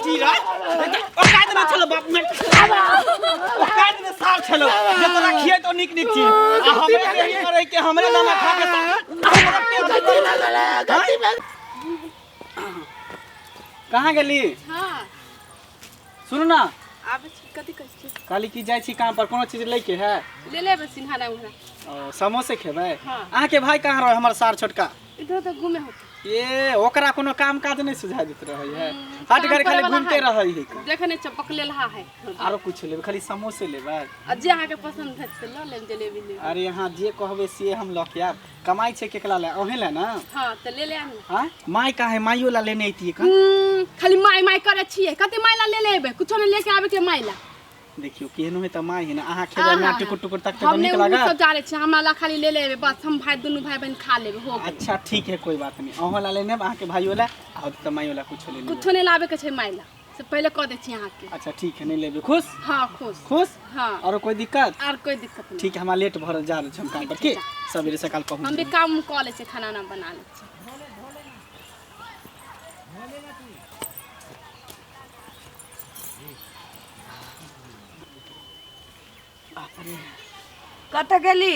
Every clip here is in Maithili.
चिड़ै औकात में छलो बाप में औकात में सार छलो जे तोरा खिए तो निक निक चीज आ हमरे देही करे के हमरे दाना खा के हमरा पेट में कहाँ गेली हाँ सुनू ना आबै छी कथी कहै छी कहली कि जाइ छी काम पर कोनो चीज लैके है ले लेबै सिंघाड़ा उंघाड़ा ओ, समोसे खेबै हाँ। अहाँके भाई कहाँ रहे हमर सार छोटका इधर तऽ घूमे होते ए ओकरा कोनो काम काज नहीं सुझाई देत रहे है हम्म, हट काम घर खाली करे वाला घूमते है। रहे है देखे नहि चपक लेलहा है आरो कुछ लेबै खाली समोसे लेबै आ जे अहाँके पसंद है से लऽ लेब जलेबी लेब अरे यहाँ जे कहबै से हम लऽ के आयब कमाइ छै केकरा ले अहें ले ना हाँ तऽ ले ले आनू हाँ माय कहाँ है माइयो ला लेने अइतियै का खाली माय माय करै छियै कते माय ला ले ले एबै कुछो नहि लेके आबे के माय ला देखियो केहनो है तऽ माय है ना अहाँ खेबै हाँ, ना हाँ, टुकुर टुकुर तकते हम तऽ नहि नीक उ लागत सब जानै छियै हमरा ला खाली ले ले एबै बस हम भाई दुनू भाई बहिन खा लेबै हो गेल अच्छा ठीक है कोई बात नहीं अहों ला लेने अहाँके भाइयो ला आ तऽ माइयो ला कुछो लेने कुछो नहि लाबे के छै माय ला से पहिले कह दै छी अहाँके अच्छा ठीक है नहीं लेबै खुश हाँ खुश खुश हाँ आरो कोई दिक्कत आर कोई दिक्कत नहीं ठीक है हमरा लेट भरल जा रहल छै हम काम पर ठीक की छै, सवेरे सकाल पहुँच हम भी जेबै। काम कऽ लै छियै खाना उना बना लै छियै कतऽ गेली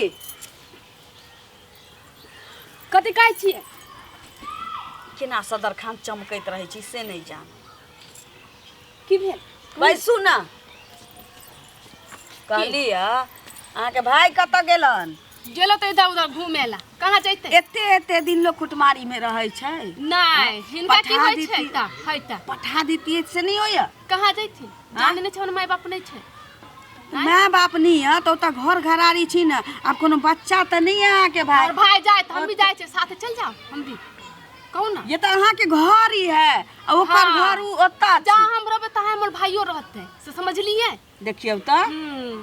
कथी कहै छियै केना सदरखान चमकैत रहै छी से नहि जान की भेल बैसू ने कहली अहाँके भाय कतऽ गेलन गेलो तऽ इधर उधर घूमे ला कहाँ जैते एते एते दिन लोग कुटमारी में रहै छै नहि हिनका की पठा होइ छै देती। तऽ है तऽ पठा दितियै से नहि होइए कहाँ जैथिन जाने नहि छै हमर माय बाप नहि छै माय बाप नहि यऽ तऽ ओतऽ घर घरारी छी ने आब कोनो बच्चा तऽ नहि यऽ अहाँके भाय और भाई जाए तऽ हम भी जाइ छियै साथे चल जाओ हम भी कहू ना ये तऽ अहाँके घर ही है आ ओकर हाँ। घर उ ओतऽ जहाँ हम रहबै तहाँ हमर भाइयो रहतै से समझलियै देखियौ तऽ हम्म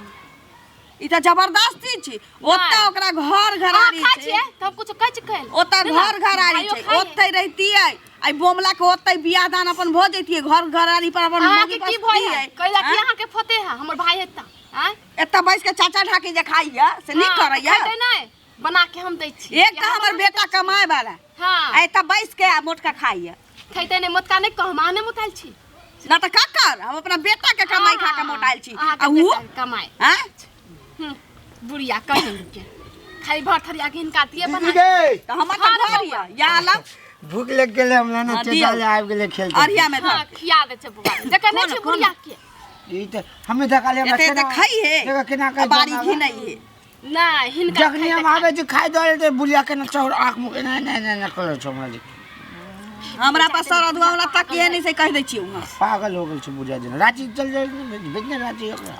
ई तऽ जबरदस्ती छी ओतऽ ओकरा घर अहाँ घरारी खाइ छै छियै तऽ हम कुछो कहै छी कहै ओतऽ घर घरारी छै ओतै रहितियै आ बोमला के ओतै बियाह दान अपन भऽ जैतियै घर घरारी पर अपन अहाँके मौगी की भय है बसतियै। कैला कि आँय? अहाँके फते है हमर भाई है तऽ आँय एतऽ बैस के चाचा ढाकी जे खाइया से नीक हाँ, करैया खैतै नहि बना के हम दै छी एक तऽ हमर बेटा कमाए वाला हाँ आ एतऽ बैस के आ मोटका खाइया खैतै नहि मोटका नहि कहम अहाँ नहि मोटायल छी ना तऽ ककर हम अपना बेटा के कमाई खा के मोटायल छी अहाँके आ उ बेटा के कमाइ आँय बुढ़िया कहीं के खाली भर थरिया के हिनका दिए दीदी बना गे तऽ हमर हाँ तऽ रे घर यऽ या अलग भूख लग गेलै हमरा ने हाँ, चचा दियौ। ले आबि गेलै खेल अरिया में हाँ धर खिया दे छै बौआ देखे नहि छै बुढ़िया के ई तऽ हमे तऽ कहलियै हमरा एते एते केना- खाइ हे देखो केना आ के बारी जमावा। घी नहीं हे नहि हिनका जखनी हम खाइते आबै छी खाइ दऽ तऽ बुढ़िया केना चौर आँख मुँह एना एना एना एना करै छौ हमरा देखि हमरा पास सर अधुआ वाला तकिए नहीं से कह दै छियै वहाँ पागल हो गेल छै बुढ़िया जेना राँची चल जाय भेज ने राँची ओकरा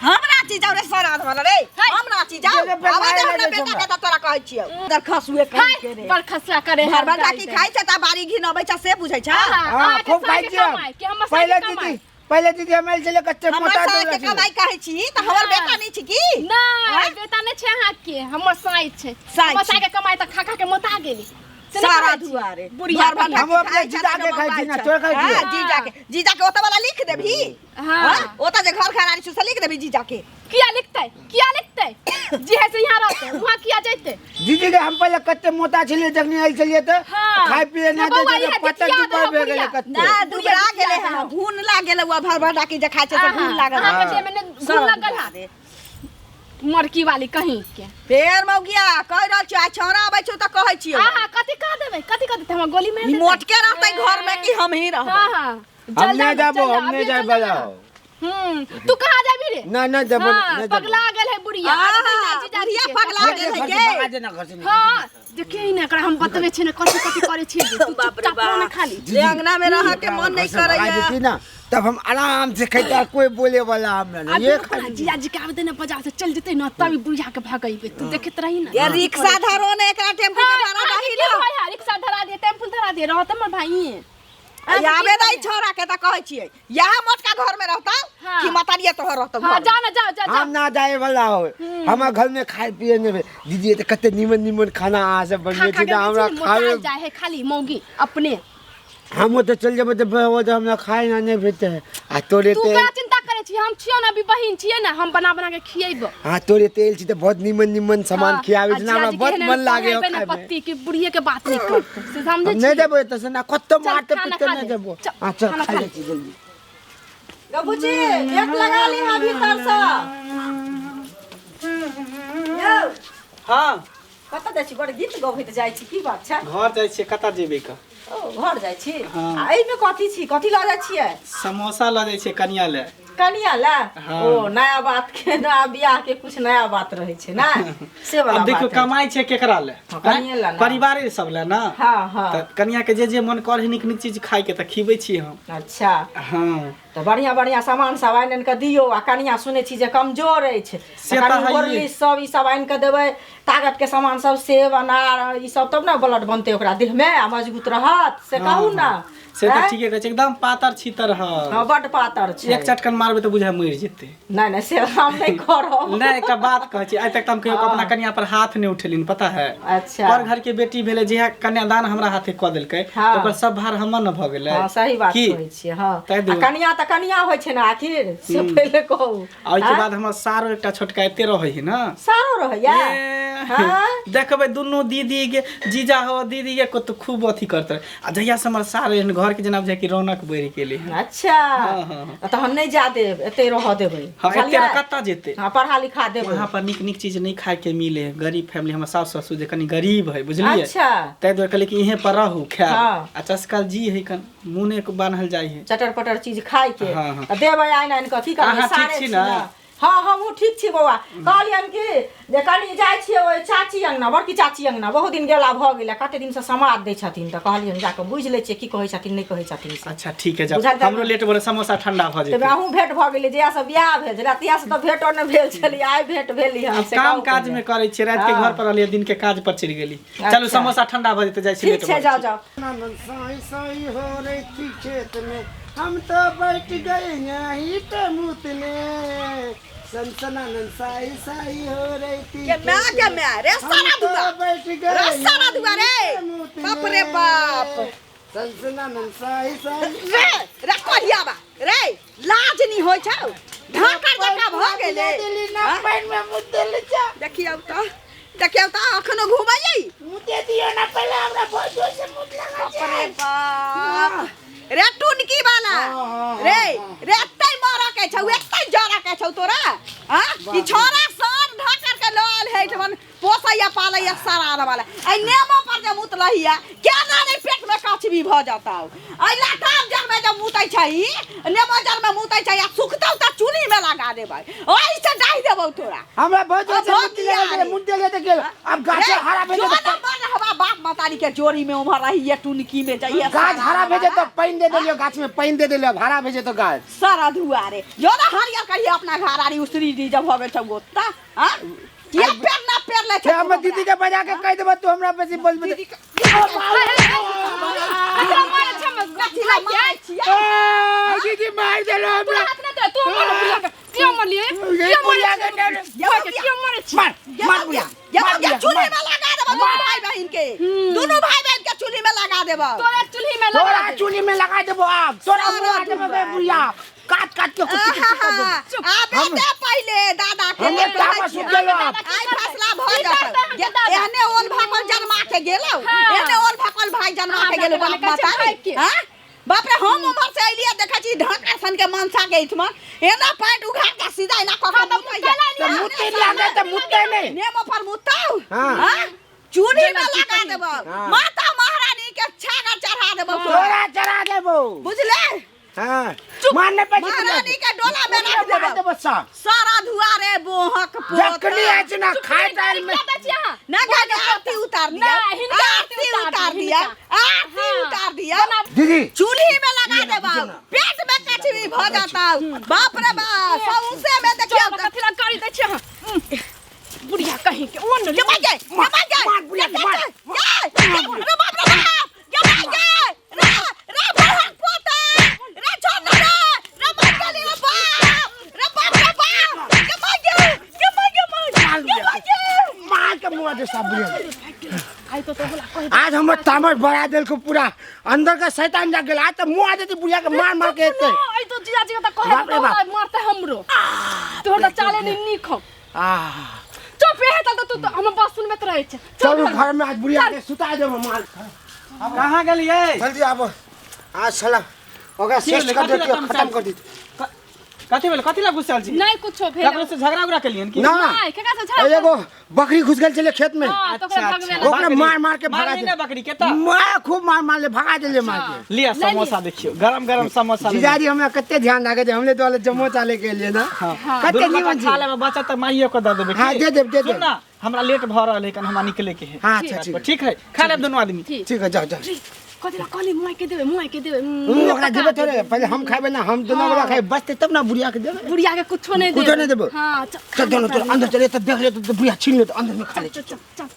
हम रांची जाऊ रे सर अधुआ वाला रे हम रांची जाऊ जगह पे आबै दे मारे हमरा जाइ छौ बेटा हमरा। के तऽ तोरा कहै छियौ दरखसुए कहि के रे बड़ खसरा करे है भर भर की खाइ छै तऽ बारी घी नबै छै से बुझै छै हाँ खूब खाइ छियै हम। पहिले दीदी पहिले दीदी हम आयल छलै कते हमर मोटा सार के डोला कमाई कहै छी तऽ हमर बेटा नहि छी की नहि बेटा नहि छै अहाँके हमर साई छै साई हमर छै। साई के कमाई तऽ खा खा के मोटा गेली से नहि सारा कहै छी। दुआरे बुढ़िया भर भर हम अपने जीजा के खाइ छी ना, तोरा खाइ छी? हाँ, जीजा के जीजा के ओतऽ वाला लिख देबही हाँ। हाँ, ओतऽ जे घर खरारी छै से लिख देबही जीजा के किया लिखतै किया लिखतै जे है से यहाँ रहतै वहाँ किया जैतै दीदी के हम पहिले कते मोटा छलियै जखनी आयल छलियै तऽ हाँ। खाय पिए से नहि बौआ दै छलियै इएह पतक जितिया दुबर दहो भए गेलै बुढ़िया। कते ना दुबरा गेलै हन घून लाग गेलै ओ भर भर डाकी जे खाइ छै से घून लागल अहाँके देह में ने घुन लागल है मरकी वाली कहीं के फेर मौगिया कहि रहल छियौ आइ छौड़ा आबै छौ तऽ कहै छियौ हाँ कथी कह देबै कथी कह देतै हमरा गोली मारि ई देतै मोटके रहतै घर में कि हम ही रहबै हाँ हाँ हम नहि जाबो हम नहि जाय बला तू कहाँ जाबी रे ना ना जाबो हाँ, नहि जाबो पगला गेल है बुढ़िया आहा, आब नहि जीजा बुढ़िया के। पगला गेल है गे भगा देना घर से निकाल हाँ देखिए ने एकरा हम बतबै छी ने कथी कथी करै छी तू बाप रे चुपचाप रह ना बाप खाली जे अंगना में रह के मन नहीं घर से भगा करैया देती ना तब हम आराम से खैता कोई बोले वाला हमरा आ नहीं ये देखो ना, खाली जीजा जी के आबे ने बाजार से चल जेतै ना तब ई बुढ़िया के भगैबे तू देखैत रही ना ये रिक्शा धरो ने एकरा टेम्पू के भाड़ा अहाँके दही की ना भाई है रिक्शा धरा दिए टेम्पू धरा दिए रहत हमर भाई आबे नहीं छोरा के त कहै छियै यहाँ मोटका घर में रहता हाँ। कि मतरिया तोहर रहता हाँ जाओ ना जाओ जाओ हम ना जाए वाला हो हमार घर में खाए पिए नहीं दीदी ये तो कते नीमन नीमन खाना अहाँ सब खा बनबै खा छी के तऽ हमरा खावे मोटाल जाए है खाली मौगी अपने हम ओतऽ चलि जेबै तऽ ओ तऽ हमरा खाए ना नहीं भेटतै आ तोरे तू ते का चिंता करे छी हम छियो ना अभी बहिन छियै ना, हम बना बना के खियेबो। हाँ तोरे तेल छी त बहुत निमन निमन सामान खियाबै छी ना, हमरा बहुत मन लागे हो खाय में। पत्ती के बुढ़िए के बात नहीं करते से समझे हम छी? नहीं देबो एतऽ से ना, कत्तो चल, मारते खाना पीटते खा नहीं ले। देबो। चल, हाँ चल खाना खा खा ले ले। छी जल्दी। गबुची गेट लगा ली हा भीतर से। यौ हाँ कतऽ जाइ छी? बड़ गीत गबैत जाइ छी, की बात छै? घर जाइ छियै, कतऽ जेबै का? ओ घर जाइ छी? हाँ। आ एहिमे कथी छी, कथी लऽ जाइ छियै? समोसा लऽ जाइ छियै कनिया ले। कनिया ले? हाँ। ओ नया बात के, नया बियाह के कुछ नया बात रहै छै ना, से वाला अब देखियौ बात है। कमाइ छै केकरा ले? हाँ, कनिये ले ना। परिवारे सब ले ना। हाँ हाँ। तऽ कनिया के जे जे मन करे नीक नीक चीज खाय के तऽ खिबै छी हम। अच्छा। हाँ। तऽ बढ़िया बढ़िया सामान सब आनि आनि कऽ दियौ। आ कनिया सुनै छी जे कमजोर अछि, से तऽ कनि हइए। हॉर्लिक्स सब ई सब आनि कऽ देबै, ताकत के सामान सब, सेब अनार ई सब, तब ने ब्लड बनतै ओकरा देह में आ मजबूत रहत, से कहू ना। से तऽ आँय? ठीके कहै छै, एकदम पातर छितर है। हाँ बड पातर छै। एक चटकन मारबै तऽ बुझाय मरि जेतै। नहि नहि से हम नहि करब। नहि एकटा बात कहै छी, आइ तक तऽ हम कहियो अपना कनिया पर हाथ नहि उठेलिन, पता है? अच्छा। पर घर के बेटी भेलै, जहिया कन्यादान हमरा हाथे कऽ देलकै हाँ। तऽ ओकर सब भार हमर ने भऽ गेलै। हाँ सही बात की? कहै छियै। हाँ ताहि आ दुआरे। कनिया तऽ कनिया होइ छै ने आखिर, से पहिले कहू। आ ओहिके आँय? बाद हमर सारो एकटा छोटका एते रहै है ना। सारो रहैया? ए, हाँ? देखबै दुनू दीदी के जीजा हो दीदी के कत खूब अथी करते। आ जहिया से हमर सार एहन घर के जेना बुझाय कि रौनक बढ़ि गेलै हन। अच्छा। हाँ, हाँ, हाँ। तहन नहि जा देब, एते रहऽ देबै। हाँ, एते बुझलियै? कतऽ जेतै? हाँ पढ़ा लिखा देबै। वहाँ पर नीक नीक चीज नहीं खाय के मिले है, गरीब फैमिली, हमर सास ससुर जे कनी गरीब है, बुझलियै? अच्छा। ताहि दुआरे कहलियै कि इहें पर रहू खायब। हाँ। आ चस्कल जी है कन मुने के बान्हल जाइ है। चटर पटर चीज खाय के। हाँ, हाँ। तऽ देबै आनि आनि कऽ, की करबै? अहाँ ठीक सारे छी ना? ना? हाँ हमहूँ ठीक छी बौआ। कहलियनि कि जे कनि जाइ छियै ओहि चाची अङ्गना, बड़की चाची अङ्गना, बहुत दिन गेला भऽ गेलै, कते दिनसँ समाद दै छथिन, तऽ कहलियनि जाकऽ बुझि लै छियै की कहै छथिन नहि कहै छथिन से। अच्छा ठीक है, जाउ। बुझल तऽ- हमरो लेट भऽ समोसा ठंडा भऽ तऽ जेतै। अहूँ भेंट भऽ गेलै, जहियासँ बियाह भेल छलै तहियासँ तऽ भेंटो नहि भेल छलै, आइ भेंट भेली हन। से काम कहू काज पहिले। में करै छियै, राति के हाँ। घर पर रहलियै, दिन के काज पर चलि गेली। अच्छा। चलू समोसा ठंडा भऽ जेतै, जाइ छी ठीक लेट छै, भऽ जाउ जाइ जाउ। ननद साई साई हो रही थी खेत में, हम तो बैठ गए यहीं पे मुतने। सनसनानंद साई साई हो रही थी के मैं खेत के में, मैं रे हम सारा तो दुआ बैठ गए रे सारा दुआ रे यहीं पे मुतने। बाप रे बाप। सनसनानंद साई साई रे रे कहिया बा रे, लाज नहीं होय छौ, ढाकर जका भ गेलै। ना पानि में मुत देले जा। देखियौ तऽ, देखियौ तऽ अखनो घुमैयै। मुते दियो ना पहिले, हमरा बहुत जोर से मुत लगा बाप रे बाप रे टुनकी वाला हाँ, हाँ, रे हाँ। रे एत्तै मरऽ के छौ, एत्तै जरऽ के छौ तोरा। हाँ ई छोरा सन ढाकर के लल है ठमन पोसैया पालैया सरार वाला, ऐ नेमो पर जे मुतलहिया केना नहीं पेट में कछबी भ जतौ। ऐ लटाम जर में जे मुतै छै, नेमो जर में मुतै छै, आ सुखतौ त चूल्ही में लगा देबै, ओहि से डाहि देबौ तोरा। हमरा बहुत जोर से अब मुत लगा भऽ मुत देले त गेल। अब गाछ रे, हरा भेजे जो त ना मर रहबा बाप मतारी के जोरी में उम्हर रहिए, टुनकी में जाइए। गाछ हरा भेजे तो पानि दे देलियो, गाछ में पानि दे देलियो, अब हरा भेजे तो गाछ सारा दुआरे जो ना हरियर करिए अपना घर आरी उसरी दी जब होवे छौ गोत्ता। हां किया पेड़ ना पेड़ ले से हमर दीदी के बजा के कह देबो तू हमरा बेसी बोलबे। दीदी के ककरा मारै छै हम? कथी ला मारै छियै? ए, दीदी मार देलो तू हमरा। हाथ ना दे, तू मर बुढ़िया के। क्यों मरलियै? ये क्यों बुढ़िया मारै के छियै? डर- बुढ़िया के क्यों मारै छियै? मार मार बुढ़िया, मार बुढ़िया, चूल्ही मार। में लगा देबो दुनू भाई बहिन के, दुनू भाई बहिन के चूल्ही में लगा देबो। तोरा चूल्ही में लगा तोरा दे। चूल्ही में लगा देबो आग, तोरा सारा मुआ देबो बे दुआर। बुढ़िया, काट काट के कुट्टी कुट्टी कर देबो। आबे दे पहिले दादा के हमरे ले तामस कहै उठ गेलो आब। आइ फैसला भ की जातौ। करतै अहाँके दादा? एहने ओल भाकल जन्मा के गेलौ, हाँ। एहने ओल भाकल भाई जन्मा के हाँ, गेलौ बाप कहै छै माता। भाई के। हां बाप रे, हम उम्हर से अइलियै देखै छी ढाका सन के मनसा के इठमा एना पैंट उघार के सीधा एना कऽ के हाँ, तऽ मुतैया। मुतै तऽ मुतै लागै तऽ मुतै नहि। नेमो पर मुतौ। हाँ। हां चूल्ही में लगा देबौ, हाँ। माता महारानी के छागर चढ़ा देबौ तोरा। तोरा चढ़ा देबो, बुझले? हाँ मारने पे महारानी के डोला में रख मार देबौ देबो साफ। सारा धुआरे बोहक पोत। जखनी अछि ना खाय टाइम में क्या दै छियै अहाँ? ना गाड़ी आरती उतार दिया, ना, हिनका आरती आरती उतार दिया, हिनका। आरती हाँ। उतार दिया। दीदी चूल्ही में लगा देबौ, पेट में कछुई भ जाता। बाप रे बाप, सौंसे में देखियौ चल, कथी ला गाड़ी दै छियै अहाँ? बुढ़िया कहीं के ओ के भाग जाए, के भाग जाए, मार बुढ़िया के, मार। रे बाप रे बाप, के भाग जाए, रे रे बोहक पोता, रे छोड़ ना रे, रे मर गेली रे बाप, रे बाप रे बाप, के भाग जाए, के भाग जाए, मार, के भाग जाए। मार के मुआ दे साफ बुढ़िया। आई तो तोहला कहि आज हमर तामस बढ़ा देलको पूरा, अंदर का शैतान जाग गेल। आज तऽ मुआ देती बुढ़िया के मार मार के एते। आई तो जीजाजी के त कहे बाप रे बाप। मारते हमरो तोहर त चाले नहीं नीक हो आ चुप रहे त तू तो हम बात सुनबे त रहै छै चलू घर में आज बुढ़िया के सुता देब हम आज। कहाँ गेलियै जल्दी आबो आज साला ओकरा की शेष भेलै? कर कथी लए देतियो तमसायल खत्म कर देतियो कथी भेलै कथी लए गुस्सायल छी नहीं कुछो भेल ककरो से झगड़ा उगड़ा केलियन की ना नहीं केकरा से झगड़ा एगो बकरी घुस गेल छलै खेत में हां तो ओकरा अच्छा, भगवे अच्छा। ओकरा बकरी। मार मार के भगा मारली दे ना बकरी के तऽ मार खूब मार मार ले भगा देले मार के लिअ ले समोसा देखियौ गरम गरम समोसा ले जीजाजी हमरा कते ध्यान राखे छै हमले तो जम्मो चाले के लिए ना हाँ। कते दुनू निमन गोटा खा छी लेबै बचत तऽ माइयो के दऽ देबै हाँ, की? दे देब, दे सुन देब। ना हमरा लेट भऽ रहल है कन हमरा निकले के है हाँ अच्छा ठीक ठीक है खा लेब दुनू आदमी ठीक ठीक है जाओ जाओ कथी ला कहली मुआ के देबे मुआ के देबे ओकरा देबे थोड़े पहले हम खाबे ना हम दोनों गोरा खाए बचते तब ना बुढ़िया के देबे बुढ़िया के कुछो नहीं देबे कुछो नहीं देबे। हां चल चल दोनों तो अंदर चले तो देख ले तो बुढ़िया छीन ले तो अंदर में खा ले चल चल चल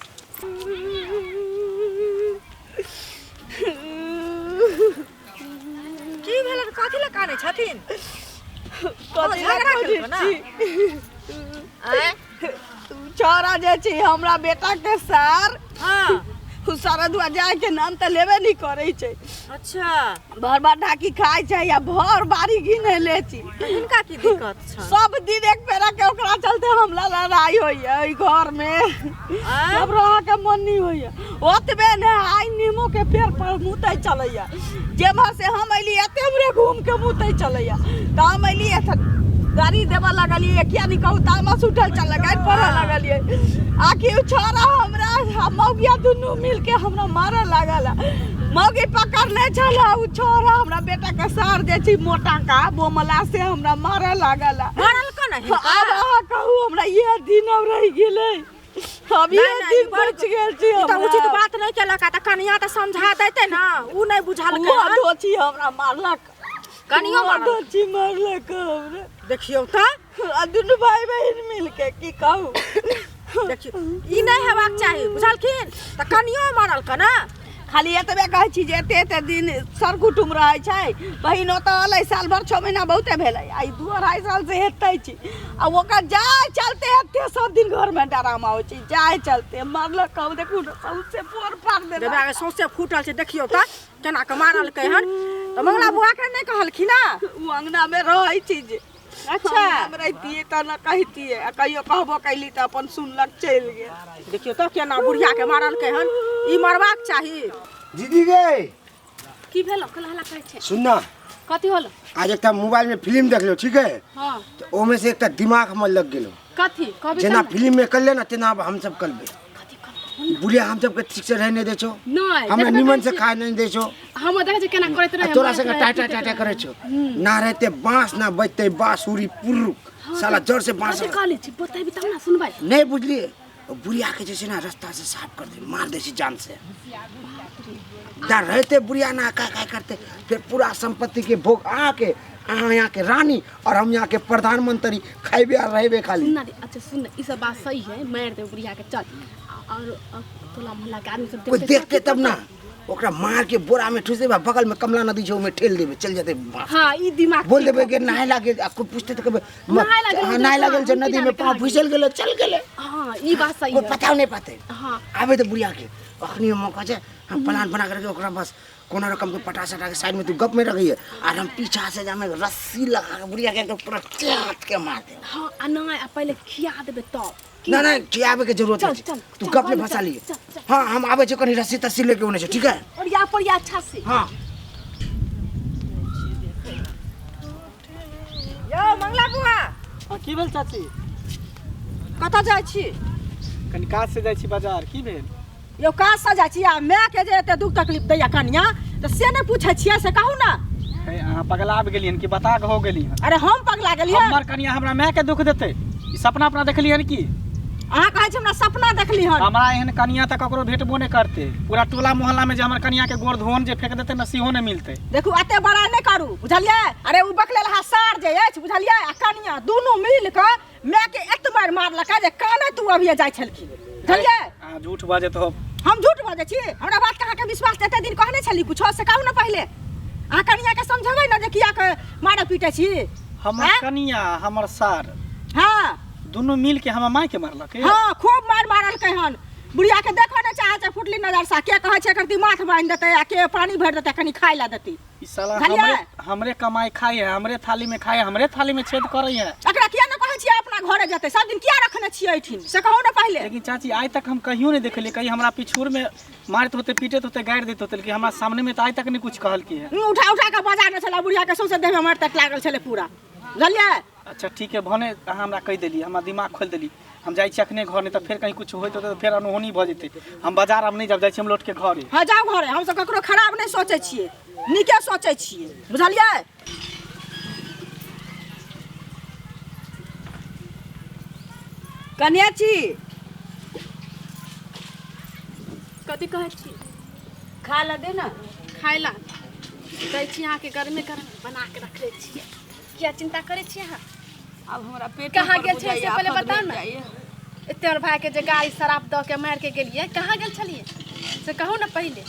की भेलन कथी लए कानै छथिन कथी लए झगड़ा कानै केलको ना? छी? आँय? छौड़ा जे छै हमरा बेटा के सार हाँ उ सारा दुआ जाय के नाम तऽ लेबे नहीं करै छै अच्छा भर भर ढाकी खाइ छै या भर बारी गिने ले छी हिनका की दिक्कत छै सब दिन एक पेरा के ओकरा चलते हमला लड़ाई होइया ओहि घर में आँय? सब रह के मन नहीं होइया ओतबे ने आइ नीमो के पेड़ पर मुतै चलैया जेम्हर से हम अइली एते हमरे घूम के मुतै चलैया तऽ हम अइली एतऽ गाड़ी देबऽ लगलियै किया नहीं कहू तामस उठल चल गाड़ी पढ़ऽ लगलियै आखिर उ छोरा हमरा आ मौगिया दुनू मिल के हमरा मारऽ लागल मौगी पकड़ने छल उ छोरा हमरा बेटा के सार जे छै मोटा का बोमला से हमरा मारऽ लागल मारल को नहीं आब अहाँ कहू हमरा इएह दिन अब रहि गेलै अब नहीं, इएह नहीं, दिन ई बड़- बचि गेल छै ई तऽ हमरा। उचित बात नहीं केलक आ तऽ कनिया तऽ समझा देते ना उ नहीं बुझलकै ओ हन। दोची हमरा मारलक कनियो ओ मारलक? दोची मारलक हमरा देखियौ तऽ आ दुनू भाई बहिन मिलके की कहू देखियौ ई नहीं हेबाक चाही बुझलखिन तऽ कनियो मारलक ना खाली एतबे कहै छी जे एते एते दिन सर कुटुम रहै छै बहिन ओतऽ एलै साल भर 6 महीना बहुते भेलै आ ई 2-2.5 साल से एतै छी आ ओकर जाय चलते एते सब दिन घरमे डरामा होइ छै जाय चलते मारलक कहू देखू ने सौंसे पोर पार देलक देबा के सौंसे फूटल छै देखियौ तऽ केना कऽ मारलकै हन तऽ मंगला बुआ के नहीं कहलखिन ना उ अंगनामे रहै छी जे अच्छा हम रहितियै तऽ न कहितियै आ कहियो कहबो कैली तऽ अपन सुनलक चलि गेल देखियौ तऽ केना बुढ़िया के मारलकै हन ई मरबाक चाही दीदी गे की भेलो कल हल्ला करै छै सुन ना कथी होलो आज एकटा मोबाइल में फिल्म देख लो ठीक है हां तो ओमे से एकटा दिमाग हमर लग गेलो कथी कहबी जेना तब ने? फिल्म में कर ले ना तेना अब हम सब करबे कथी कहबी? बुढ़िया हम सबके ठीक से रह नहीं दे छो नहीं हमरा देखबे निमन करै से छी। खाए नहीं दे छो हम देखै छी केना करैत आ रहे तोरा मारैत संगे रहे, टाटा पीटैत टाटा रहे। करे छो ना रहते बांस ना बजते बांसुरी पुरुक साला जड़ से बांस कथी कहले छी बतेबी तब ना सुनबै नहीं बुझलिए बुढ़िया के जैसे ना रास्ता से साफ कर दे मार दे छी जान से ना रहते बुढ़िया ना का का करते फिर पूरा संपत्ति के भोग आके अहाँ यहाँ के रानी और हम यहाँ के प्रधानमंत्री खाइबे और रहबे खाली सुन ना रे, अच्छा सुन ना, ई सब बात सही है मार दे बुढ़िया के चल और टोला मोहल्ला के आदमी सब कोई देखते देखते तब ना ओकरा मार के बोरा में ठूस देबे बगल में कमला नदी छै ओमे ठेल देबे चल जेतै बाप। हाँ ई दिमाग बोल ठीक देबे हो। के नहाय लागे आ कोई पूछते तऽ कहबै नहाय लागल हाँ, नहाय लागल छै हम नदी की में जाने पाँव केना फिसल गेलै चल गेलै हाँ ई बात सही कोई है पता नहीं पाते हाँ आबे तऽ बुढ़िया के अखनी मौका छै हम प्लान बना करके ओकरा बस कोनो रकम के पटा सटा के साइड में तू गप में रखिए और हम पीछा से जामे रस्सी लगा के बुढ़िया के एकदम पूरा चाट के मार दे हाँ आ नहीं आ पहले खिया देबे तब की? ना ना खियाबे के जरूरत चल, नहीं चल, छै तू चल, गप में चल, फंसा लिए चल, चल। हाँ हम आबे छै कनी रस्सी तस्सी लेके ओने छै ठीक है और या पर या अच्छा से हाँ यौ मंगला बुआ हाँ, की भेल चाची कतऽ जाइ छी कनी काज से जाइ छी बाजार की भेल यौ काज से जाइ छी आ मायके जे एते दुख तकलीफ दैया कनिया तऽ से नहि पूछै छियै से कहू ना हे, अहाँ पगलाब गेलियन कि बता के हो गेली हन अरे हम पगला गेलियै हमर कनिया हमरा माय के दुख देतै ई सपना अपना देखलियन की अहाँ कहै छी हमरा सपना देखली हन हमरा एहन कनिया तऽ ककरो भेटबो नहि करतै पूरा टोला मोहल्ला में जे हमर कनिया के गोर धोन जे फेंक देतै ने सेहो नहि मिलतै देखू एते बड़ा नहि करू बुझलियै अरे उ बकलेल हा सार जे अछि बुझलियै आ कनिया दुनू मिल कऽ मायके एत मारि मारलकै जे कानैत तू अभिये जाइ छलखिन बुझलियै अहाँ झूठ बाजैत हो हम झूठ बजै छी हमरा बात के अहाँके विश्वास एते दिन कहने छली कुछो से कहू ने पहिले अहाँ कनिया के समझेबै ने जे किया के मारै पीटै छी हमर आँय? कनिया हमर सार हाँ दुनू मिल के हमर माय के मारलक हाँ खूब मार मारलकै हन बुढ़िया के देखो ने चाहै छै फुटली नजर सा के कहै छै एकर दिमाग बान्हि देतै आ के पानी भरि देतै कनि खाय लए देतै। ई साला बुझलियै? हमरे हमरे कमाई खाई है, हमरे थाली में खाई है, हमरे थाली में छेद करे है। एकरा किया ने कहै छियै अपना घरे जेतै? सब दिन किया रखने छियै एहिठिन से कहू ने पहिले। लेकिन चाची आइ तक हम कहियो नहीं देखलियै, कहीं हमरा पिछुर में मारत होते, पीटत होते, गारि दैत होते, लेकिन हमरा सामने में तो आइ तक नहीं कुछ कहलकै है। उठा उठा के बाजार में छलै बुढ़िया के सौंसे देह में मारि तक लागल छलै पूरा, बुझलियै? अच्छा ठीक है, भने अहाँ हमरा कहि देली, हमरा दिमाग खोलि देली। हम जाइ छी अखने घर, नहीं तऽ फेर कहीं कुछ होइत होतै तऽ फेर अनहोनी भऽ जेतै। हम बाजार आब नहि जायब, जाइ छी हम लौट के घरे। हँ जाउ घरे, हमसब ककरो खराब नहि सोचै छियै, नीके सोचै छियै, बुझलियै? कनिया छी। कथी कहै छी? खा ला दे ना। खाय ला दै छी अहाँके, गरमे गरम बना के रखले छियै, किया चिंता करै छी अहाँ? आब हमरा पेट कहाँ गेल छलियै से पहिले बताउ ने। एते हमर भाइके जे गाड़ी शराब दऽ के मारि के गेलियै, कहाँ गेल छलियै से कहू ने पहिले।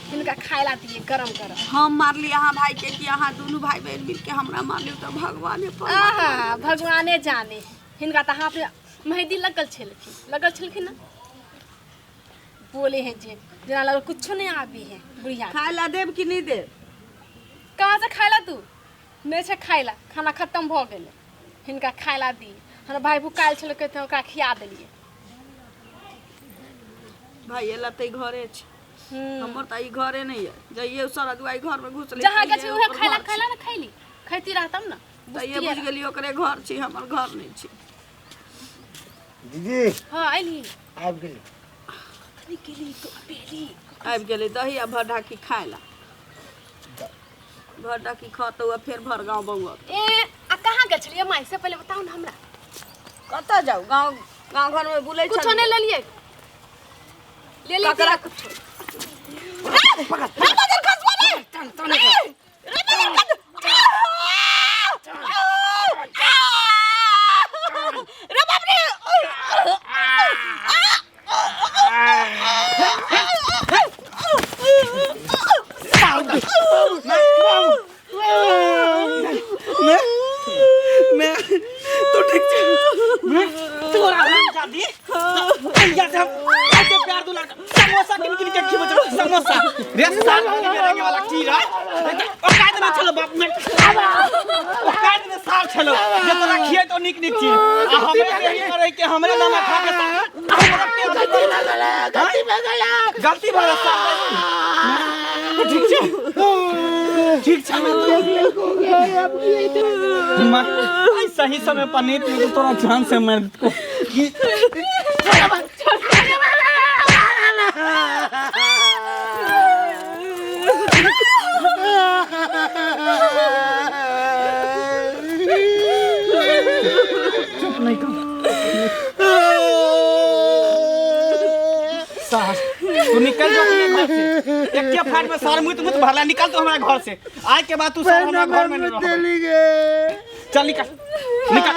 हिनका खाय ला दियै गरम गरम। हम मारली अहाँ भाई के कि अहाँ दुनू भाई बहन मिल के हमरा मारली? तऽ भगवाने पर आहा, भगवाने जाने। हिनका तऽ हाथ में मेहंदी लगल छलखिन, लगल छलखिन ना, बोले हैं जे जेना लगल कुछो नहीं आबी है बुढ़िया। खाय ला देब कि नहीं देब? कहाँ से खाय ला तू? नहि छै खाय ला, खाना खत्म भऽ गेलै। हिनका खाय ला दी, हमर भाई भुकायल छलै तऽ ओकरा खिया देलियै। भाई एला तऽ घरे छै। हमर तऽ ई घरे नहीं है, जइए सारा दुआई घर में घुसले जहाँ गेल छी उहे खाय ला, खाय ला ने खैली, खैती रहतम ना। तैये बुझि गेली ओकरे घर छी, हमर घर नहीं छी। दीदी। हाँ अयली। आबि गेली। गेली तो अबेली। आबि गेलै दही आ भर ढाकी खाय ला, भर ढाकी खतौ आ फेर भर गाँव बौआ। ए आ कहाँ गेल छलियै माय से पहिले बताउ ने हमरा। कतऽ जाउ, गाँव गाँव घर में बुलै कुछो नहि लेलियै? ले ले ककरा? कुछो। रे बजर खसबा रे, रे बजर खस, रे बाप रे। मैं तू ठीक छै? मैं तोरा हम जादी भैया से हम ऐसे प्यार दुलार कर समोसा किन किन के खिबो छलो समोसा रे साल में रंगे वाला कीड़ा औकात में छलो बाप में, औकात में साल छलो जे तोरा खिए तो नीक नीक चीज आ हमरे देही करे के हमरे दाना खा के हमरा गलती भऽ गेलै, गलती भऽ गेलै, गलती भऽ गेलै साल। तू ठीक छै? ठीक छै? मैं सही समय पर नहीं थी तो तोरा जान से मार को। चुप नहीं कर साहस, तू निकल जो अपने घर से। एक फाट में सार मुत मुत भरला, निकल तू हमारा घर से। आज के बाद तू सार हमारा घर में नहीं रहबे। चल निकल निकल।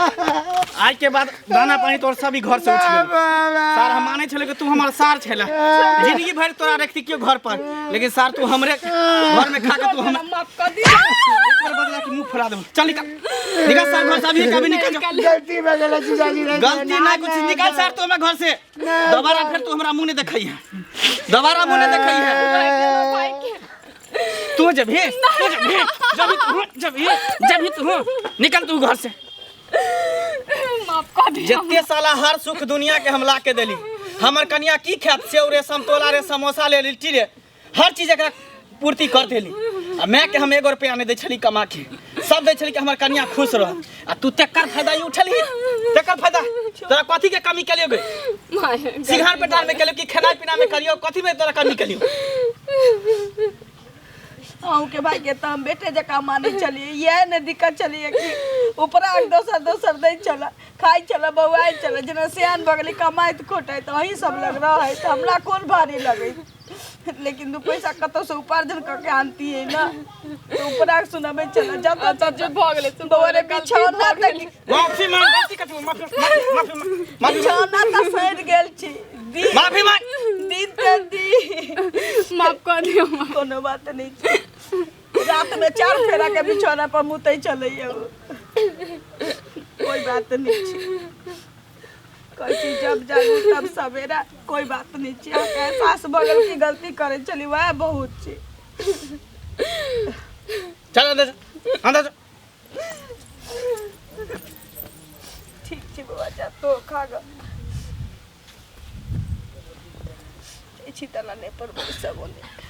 आज के बाद दाना पानी तोर सभी घर से उठ गेल। सार हम मानै छले कि तू हमर सार छले, जिंदगी भरि तोरा रखती क्यों घर पर, लेकिन सार तू हमरे घर में खा के तू हम माफ कर दी। एक बार बदला के मुंह फुला देबो। चल निकल निकल सार घर से, अभी कभी निकल जा। गलती भऽ गेलै जीजाजी। गलती ना कुछ, निकल सार तू हमरा घर से। दोबारा फिर तू हमरा मुंह नहीं देखई है, दोबारा मुंह नहीं देखई है तू। जब ही तू जब ही जब ही तू जब ही जब ही तू निकल तू घर से। माफ कर दिया। जते साला हर सुख दुनिया के हम ला के देली, हमर कनिया की खायत? सेव रे, समतोला रे, समोसा ले, लिट्टी रे, हर चीज एकरा पूर्ति कर देली। आ मैं के हम एगो रुपया नहीं दै छली कमा के, सब दै छली कि हमर कनिया खुश रह। आ तू तेकर फायदा ही उठलही, तेकर फायदा तोरा कथी के कमी केलियो गे? सिंघार पेटार में केलियो कि खेनाइ पीना में करियो? कथी में तोरा कमी केलियो? अहूँके भाई के तऽ हम बेटे जकाँ मानै छलियै, इएह ने दिक्कत छलियै कि उपरा दोसर दोसर दै छलै, खाइ छलै, बौआइ छलै। जेना सियान भऽ गेलै, कमाइत खोटैत अहीं सब लग रहै तऽ हमरा कोन भारी लगै, लेकिन दू पैसा कतौसँ उपार्जन कऽ के आनतियै ने तऽ उपरा सुनबै छलै जतऽ। अच्छा जे भऽ गेलै से बौआ रे, बिछौना तक माफी मांग, गलती कथी? माफी माफी माफी माफी। बिछौना तऽ सड़ि गेल छी। दिन माफी मांग। दिन तऽ दी। माफ कर दियौ। कोनो बात नहीं छै, रात में चार फेरा के बिछौना पर मुतै चलैया, कोई बात नहीं छै। कहै छी जब जागू तब सवेरा, कोई बात नहीं छी। अहाँके एहसास भऽ गेल कि गलती करै छली, वएह बहुत छी। चल अंदर जा, अंदर जा। ठीक छै बौआ, जा तो खा ग। जाइ छी दलाने पर बैसब ओने।